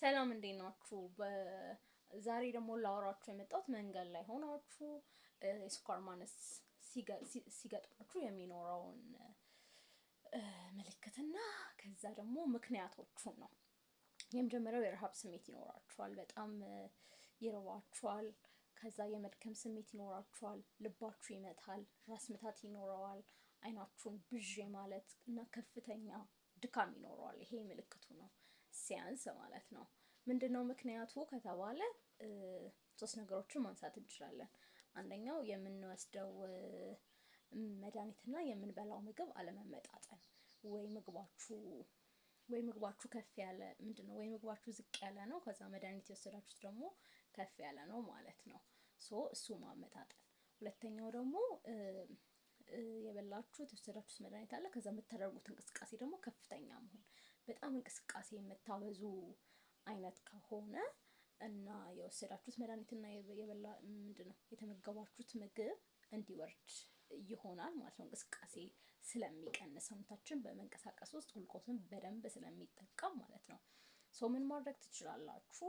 ሰላም፣ እንዴት ናችሁ? ዛሬ ደግሞ ላወራችሁ የመጣሁት መንገድ ላይ ሆናችሁ የስኳር ማነስ ሲገጥማችሁ የሚኖረውን ምልክትና ከዛ ደግሞ ምክንያቶቹን ነው። የመጀመሪያው የረሃብ ስሜት ይኖራችኋል። በጣም ይርባችኋል። ከዛ የመድከም ስሜት ይኖራችኋል። ልባችሁ ይመታል፣ ራስ ምታት ይኖረዋል፣ አይናችሁን ብዥ ማለት እና ከፍተኛ ድካም ይኖረዋል። ይሄ ምልክቱ ነው ሲያንስ ማለት ነው። ምንድን ነው ምክንያቱ ከተባለ ሶስት ነገሮችን ማንሳት እንችላለን። አንደኛው የምንወስደው መድኃኒትና የምንበላው ምግብ አለመመጣጠን፣ ወይ ምግባችሁ ከፍ ያለ ምንድን ነው ወይ ምግባችሁ ዝቅ ያለ ነው። ከዛ መድኃኒት የወሰዳችሁት ደግሞ ከፍ ያለ ነው ማለት ነው። So እሱ ማመጣጠን። ሁለተኛው ደግሞ የበላችሁት የወሰዳችሁት መድኃኒት አለ። ከዛ የምታደርጉት እንቅስቃሴ ደግሞ ከፍተኛ መሆን፣ በጣም እንቅስቃሴ የምታበዙ አይነት ከሆነ እና የወሰዳችሁት መድኃኒትና የበላ ምንድን ነው የተመገባችሁት ምግብ እንዲወርድ ይሆናል ማለት ነው። እንቅስቃሴ ስለሚቀንስ፣ ሰውነታችን በመንቀሳቀስ ውስጥ ግሉኮስን በደንብ ስለሚጠቀም ማለት ነው። So ምን ማድረግ ትችላላችሁ?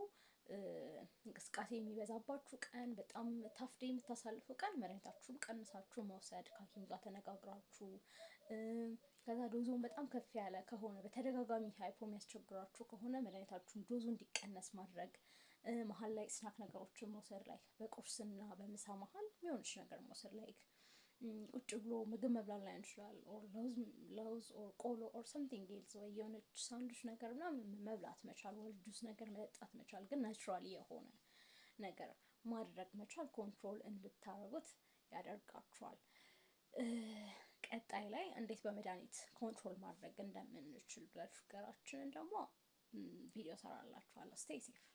እንቅስቃሴ የሚበዛባችሁ ቀን፣ በጣም tough day የምታሳልፉ ቀን መድኃኒታችሁን ቀንሳችሁ መውሰድ ከሐኪም ጋር ተነጋግራችሁ። ከዛ dose ኡን በጣም ከፍ ያለ ከሆነ፣ በተደጋጋሚ hypo የሚያስቸግራችሁ ከሆነ መድኃኒታችሁን dose ኡ እንዲቀነስ ማድረግ፣ መሀል ላይ snack ነገሮችን መውሰድ፣ like በቁርስና በምሳ መሀል የሚሆንች ነገር መውሰድ፣ like ቁጭ ብሎ ምግብ መብላት ላይሆን ይችላል፣ or ለውዝ or ቆሎ or something else ወይ የሆነች ሳንዱች ነገር ምናምን መብላት መቻል ወይ ጁስ ነገር መጠጣት መቻል፣ ግን naturally የሆነ ነገር ማድረግ መቻል control እንድታደርጉት ያደርጋችኋል። ቀጣይ ላይ እንዴት በመድኃኒት control ማድረግ እንደምንችል blood sugar ኣችንን ደግሞ ቪዲዮ ሰራላችኋለሁ። Stay safe.